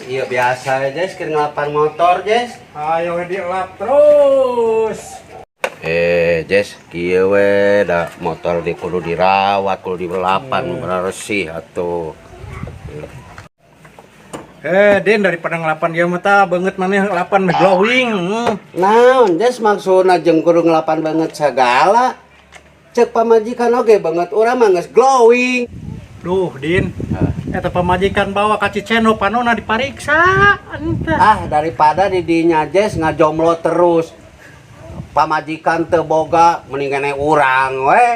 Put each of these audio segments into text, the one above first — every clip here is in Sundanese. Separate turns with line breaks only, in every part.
Iya biasa Jess, keur ngelapan motor Jess.
Ayo dilap terus.
Jess, kieu we da motor di kudu dirawat, kudu dibelapan, beresih atuh.
Din daripada ngelapan dia mah tah beungeut maneh ngelapan meh glowing.
Naon Jess maksudna jeung kudu ngelapan banget segala. Cek pamajikan oge banget urang mah geus glowing.
Duh, Din. Eta pamajikan bawa ka Cicendo panona dipariksa. Entah.
Ah, daripada di dinya Jess ngajomblo terus. Pamajikan teu boga mending keneh urang we.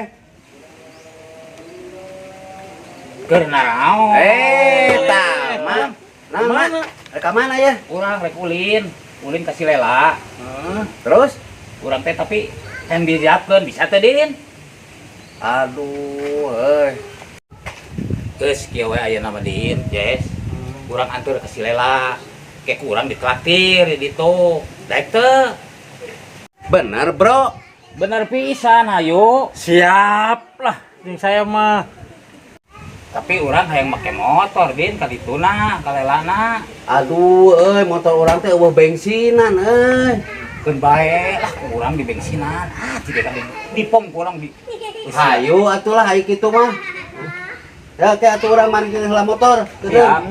Keur naraon?
Tah mah. Nah, mana? Rek ka mana ya?
Urang rek ulin, ulin ka si Lela.
Terus?
Urang teh tapi yang disiapkeun bisa teh, Din?
Aduh, euy.
Geus kieu we ayeuna mah, Din, Jess. Urang anteur ka si Lela. Ke ku urang ditraktir di ditu. Daek teu?
Bener, Bro.
Bener pisan, ayo.
Siap lah, jeung saya mah.
Tapi urang hayang make motor, Din, ka dituna, ka Lelana.
Aduh, euy, motor urang teh eueuh bensinan euy.
Keun bae lah ku urang di bensinan. Ah, tidak kan di pom ku urang di.
Hayu atulah hayu kitu mah. Ya, teh atuh urang mari heula motor.
Siap.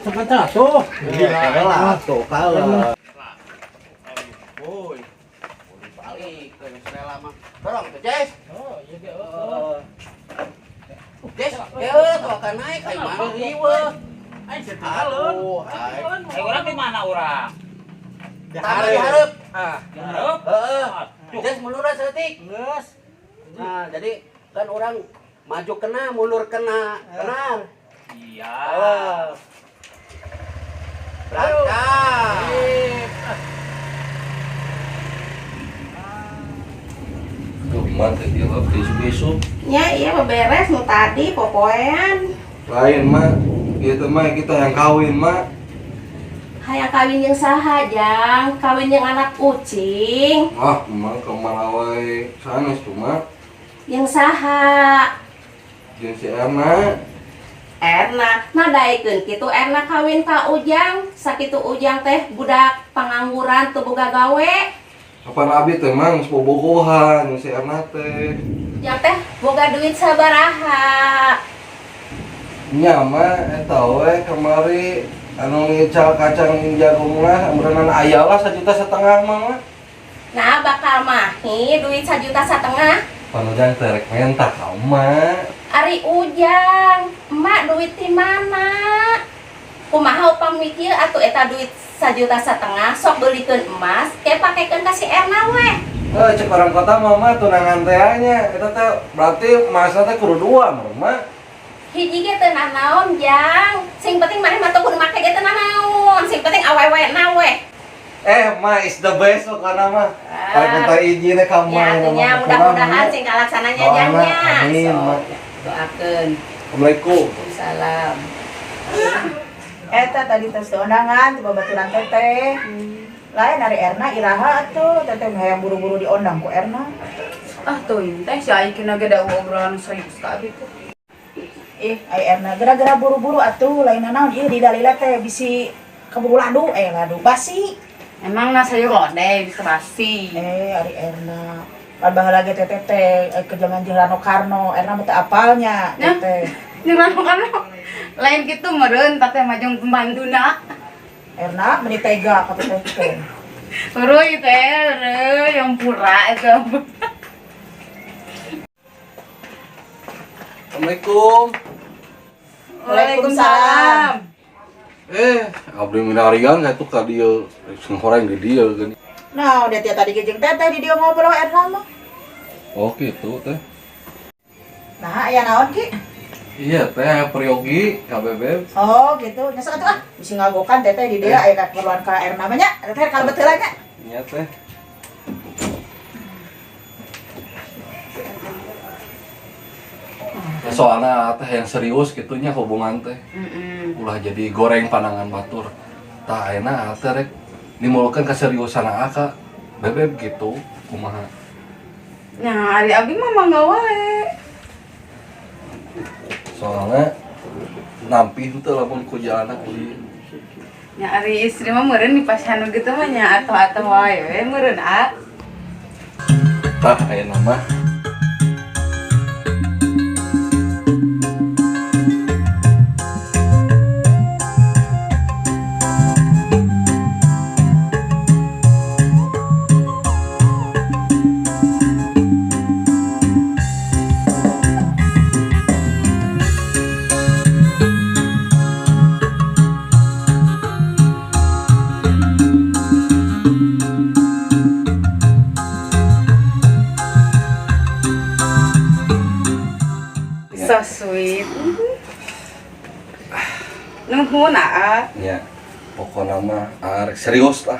Sok atuh atuh.
Gila lah atuh kalau. Woi. Balik ke Rela mah. Dorong tuh, Jess.
Oh, iya ge.
Jess, ya tuh akan naik kayak mana riweuh.
Aing setinggalan.
Aduh, aing.
Eh, urang di mana urang?
Tah di hareup.
Ah,
Di hareup?
Heeh.
Aduh.
Jess mundur saeutik.
geus.
Nah, jadi kan orang maju kena, mundur kena. Benar.
Iya.
Oh. Berangkat.
Duh, mantep ya, besok-besok.
Ya iya beberes nu tadi popoean.
Lain, Mak. Gitu, Mak, kita yang kawin, Mak.
Hayang kawin jeung saha, Jang? Kawin jeung anak ucing.
Wah, Mak, kemana wae sanes tuh, Mak.
Jeung saha?
Jeung si Erna.
Erna. Nah daekeun kitu Erna kawin ka Ujang. Sakitu Ujang teh budak pangangguran teu boga gawe.
Kapan abi teh, Mang, geus bobogohan jeung si Erna teh.
Ujang teh boga duit sabaraha?
Nya, Mak, eta we kamari anu ngical kacang jagung lah, berenang aya lah 1,5 juta mah, Mak.
Nah, bakal mahi duit 1,5 juta.
Pan Ujang teh rek menta ka emak.
Ari Ujang, emak duit di mana? Kumaha upami kieu atuh eta duit 1,5 juta sok beulikeun emas, ke pakekeun ka si Erna we.
Cek orang kota mah, Mak, tunangan teh nya. Eta teh berarti emasna teh kudu dua, Mak.
Hiji ge teu nanaon, Jang. Sing penting maneh mah teu kudu make ge teu nanaon. Sing penting awewena we.
Mak is the best pokokna mah. Kalau minta izin ka
Ya,
Mak,
atunya
mah.
mudah-mudahan sing kalaksananya
Doana,
Jangnya.
amin,
Sok,
Mak.
doakeun.
Assalamualaikum.
Waalaikumsalam.
Eta tadi tes undangan tiba baturan teteh. Lain dari Erna iraha atuh teteh hayang buru-buru diondang ku Erna.
Ah tuh ini teh si Aikin ge da obrolan serius ka abi tuh.
Ih, ai Erna gara-gara buru-buru atuh lain naon ieu di dalila teh bisi keburu ladu ladu basi.
Emang na sayur lodeh bisa basi.
Ari Erna. Pan baheula ge teteh teh ke zaman jeung Rano Karno, Erna mah teu apalnya
Nah.
teteh.
Jeung Rano Karno lain kitu meureun teteh mah jeung pembantuna.
Erna meni tega ka teteh teh.
Eueuy teh, eueuy yang pura itu.
Assalamualaikum.
Waalaikumsalam.
Abdi minarian ka tuh ka dieu, sing horeng di dieu geuning.
Nah, udah tiap tadi ge jeung teteh di dieu ngobrol Erna mah.
Oh, gitu teh.
Nah, aya naon Ki?
Iya teh, peryogi ka Bebeb.
Oh, gitu. Nya sok atuh ah, bisi ngagokan teteh di dieu aya keperluan ka Erna mah nya. Teteh kalebet heula nya.
Iya teh. Ya, soalnya teh yang serius gitunya hubungan teh. Ulah jadi goreng pandangan batur. Tah ayeuna teh rek nimulkeun keseriusan ka Bebeb gitu kumaha.
Nah, ari abi mah mangga wae.
Soalnya nampi henteu lamun ku jalanna ku ieu.
Nya ari istri mah meureun di pasihan nu kitu mah nya atuh-atuh wae we meureun ah.
Tah ayeuna mah
So sweet. Nuhun ah.
nya pokona mah arek serius lah.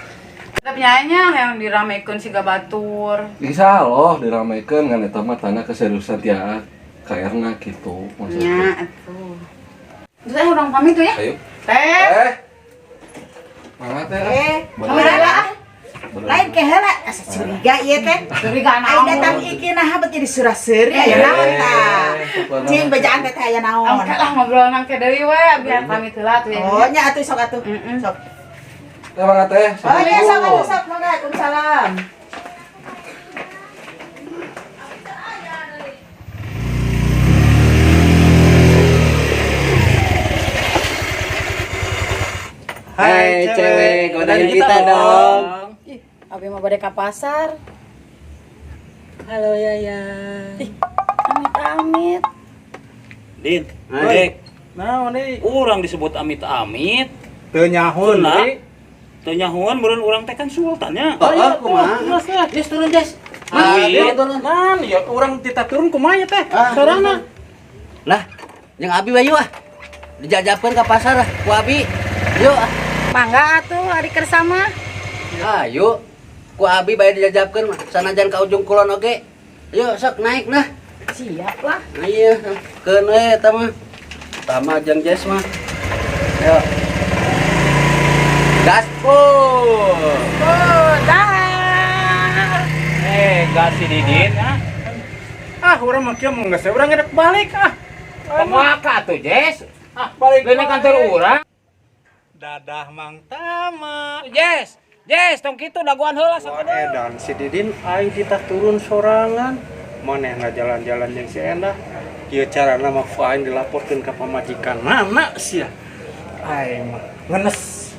Tapi nya yang diramekeun siga batur.
Bisa loh diramekeun ngan eta mah tanda keseriusan ti Aa ka Erna gitu
Nya
maksudnya.
atuh. Terus urang pamit tuh ya.
Ayo.
Teh.
Eh. Mangga teh.
Eh,
Bener.
heula ah.
Bener.
Lain ke heula asa curiga ieu teh.
Curiga
Ai
naon?
datang iki nah bet jadi surah-seuri aya naon tah.
Pokona
Cing
mah.
bejaan teh aya naon.
Oke lah ngobrol nang ke deui we biar pamit heula tuh ya.
Oh nya atuh sok atuh.
Mm-mm.
Sok.
Teh mangga teh.
Oh iya sok atuh sok mangga Waalaikumsalam.
Hai cewek, godain kita dong.
Ih, abi mah bade ka pasar.
Halo Yaya.
Ih, amit-amit.
Din,
Hai.
Dek,
Naon deui?
urang disebut amit-amit.
Teu nyahun
Nah.
deui.
Teu nyahoan meureun urang teh kan sultannya.
Oh, oh, kumaha?
Geus lah.
Jess turun, Jess.
Ah,
Duit.
turun. Nan, ya urang tita turun kumaha ya teh?
Ah,
Sorana.
Lah, jeung Abi bayu ah. Dijajakeun ka pasar ah, ku Abi. Yuk ah.
Mangga atuh ari kersa mah.
Ayo. Ku Abi bae dijajabkeun mah sanajan ka ujung kulon oge. Yuk sok naik nah.
Siap lah.
Nah, iya, keun we eta mah. Tama jeung Jess mah. Ayo. Gaspol.
Oh, dah.
Eh, gas si Didin ah.
Ah, urang mah kieu mah geus urang ngedek balik ah.
Pemaka tuh, Jess.
Ah, balik.
Lain kantor urang.
Dadah Mang Tama.
Jess, Jess, tong kitu dagoan heula
Wah,
sakedeung.
edan si Didin aing kita turun sorangan. Manehna jalan-jalan jeung si Endah. Kieu carana mah ku aing dilaporkeun ka pamajikan mana sia. Aing mah ngenes.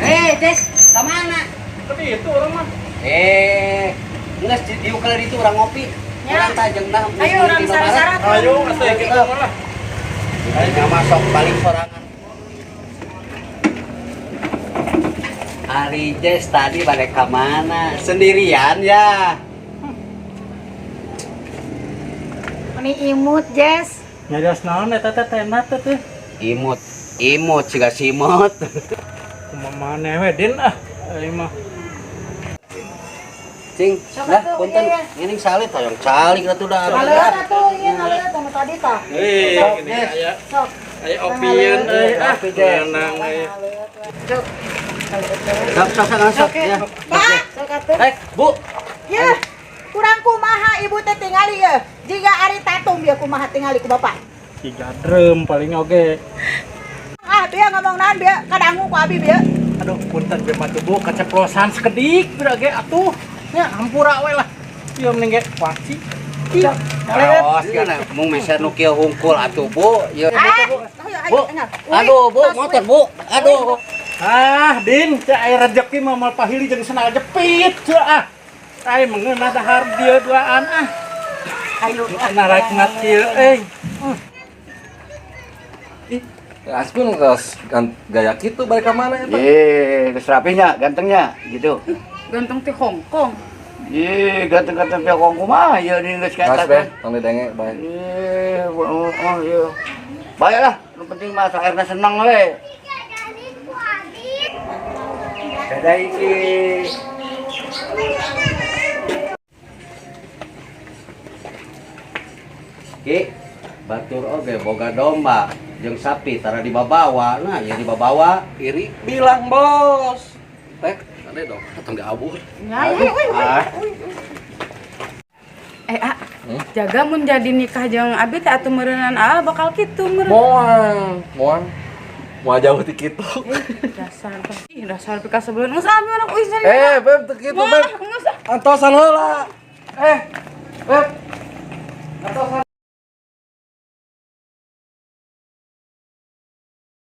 Eh, Jess, ka mana?
Tapi itu orang mah.
Eh, geus diuk ka ditu urang ngopi.
Ya.
Urang tah jeung dah.
Ayo urang sara-sara tuh.
Ayo atuh kita mah lah.
Aing masuk balik sorangan. Ari Jess tadi balik ke mana? Sendirian ya?
Meni imut, Jess.
Nyarios naon eta teh tena teh teh.
Imut, imut siga simut.
Kumaha maneh we Din ah. Aing mah.
Cing,
Sok
dah
atuh,
punten.
iya,
Ngiring salit hoyong calik atuh dah.
Ngaleut atuh ieu ngaleut anu tadi tah.
Hei,
Sok,
gini
Jess.
aya
Sok.
aya opieun euy ah.
Opi, Jess.
Tenang euy.
Sok.
Sok sok sok sok ya.
Pak, sok atuh.
Eh, Bu.
Ya, kurang kumaha ibu teh tingali ya. Jika ari tatum ya kumaha tingali ku bapak.
Tiga drum paling oge.
Ah, bieu ngomong naon bieu kadangu ku abi bieu.
Aduh, punten be mah tuh Bu kaceplosan sekedik bieu ge atuh. Nya hampura we lah. Ieu mending ge kuaci. Iya.
Awas kan mung meser nu kieu hungkul atuh, Bu. Ieu.
Ah, ayo ayo
Bu.
enggak.
Aduh, Bu, motor, Bu. Aduh.
Ah, Din, cek aya rezeki mah moal pahili jeung sendal jepit ceu ah. Ai mengeunah dahar dieu duaan ah.
Ayo.
Nah rakyat kieu euy.
Aspun geus gaya kitu balik ka mana eta?
Ye, geus rapihnya, gantengnya gitu.
Ganteng ti Hong Kong.
Ye, ganteng-ganteng pihak kong kumaha ieu di geus
Gas
ka
be, tong didenge bae.
Ye, oh, oh, iya. Bae lah, nu penting mah saerna seneng we.
Dadah iki. Ki, batur oge boga domba jeung sapi tara dibabawa. Nah, ya dibabawa.
Iri bilang bos. Teh, ada dong, tong diabur.
Ayo, ayo, ayo.
Ah.
Eh, ah, Jaga mun jadi nikah jeung abi teh atuh meureunan ah bakal kitu meureun.
Moal, moal. Moal jauh ti kitu.
Eh, dasar ih dasar pika sebelum geus abi urang uih serius.
Eh, Beb, teu kitu,
Moal
Beb.
geus ah.
Antosan heula. Eh, Beb. Antosan.